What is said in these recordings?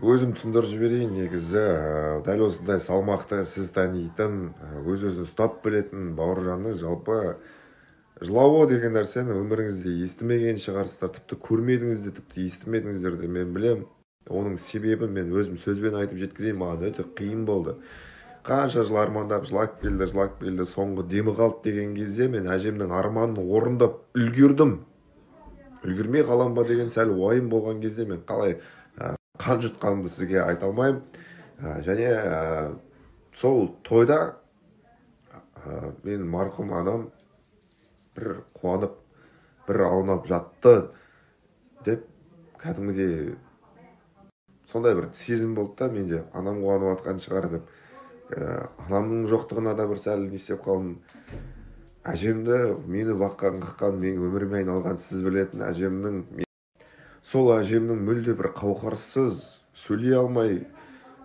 Өзім түсіндіріп жіберейін негізі. Дәл осындай салмақты, сіз танитын, өз-өзін ұстап білетін Бауыржанның жалпы жылауы деген нәрсені өміріңізде естімеген шығарсыздар, тіпті көрмедіңіз де, тіпті естімедіңіздер де, мен білем. Оның себебін мен өзім сөзбен айтып жеткізейін, маған өте қиын болды. Қанша жыл армандап, жылап келді, жылап келді, соңғы демі қалды деген кезде мен әжемнің арманын орындап үлгердім. Үлгермей қалам ба деген сәл уайым болған кезде мен қалай қан жұтқанымды сізге айта алмаймын. Және сол тойда мен марқұм анам бір қуанып, бір аунап жатты деп кәдімгідей сондай бір сезім болды да менде, анам қуанып жатқан шығар деп. Анамның жоқтығына да бір сәл не істеп қалдым. Әжемді, мені баққан, қаққан, менің өміріме айналған сіз білетін әжемнің, сол әжемнің мүлде бір қауқарсыз, сөйлей алмай,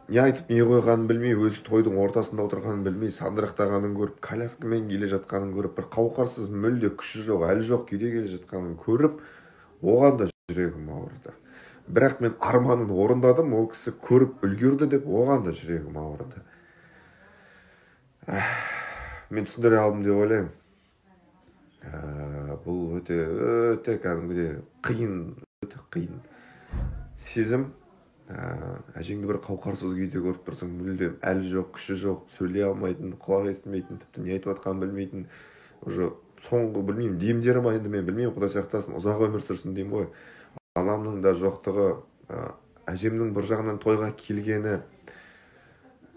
не айтып не қойғанын білмей, өзі тойдың ортасында отырғанын білмей, сандырақтағанын көріп, коляскамен келе жатқанын көріп, бір қауқарсыз, мүлде күші жоқ, әлі жоқ күйде келе жатқанын көріп, оған да жүрегім ауырды. Бірақ мен арманын орындадым, ол кісі көріп үлгерді деп, оған да жүрегім ауырды. Мен түсіндіре алдым деп ойлаймын. Бұл өте, өте кәдімгідей қиын, өте қиын сезім. Әжеңді бір қауқарсыз күйде көріп тұрсаң, мүлдем әлі жоқ, күші жоқ, сөйлей алмайтын, құлақ естімейтін, тіпті не айтып жатқанын білмейтін, уже соңғы білмеймін демдері ма енді, мен білмеймін, Құдай сақтасын, ұзақ өмір сүрсін деймін ғой. Анамның да жоқтығы, әжемнің бір жағынан тойға келгені,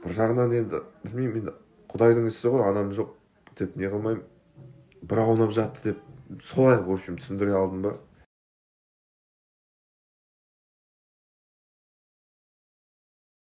бір жағынан енді білмеймін, енді Құдайдың ісі ғой, анам жоқ деп не қылмаймын, бір аунап жатты деп солай, в общем, түсіндіре алдым ба?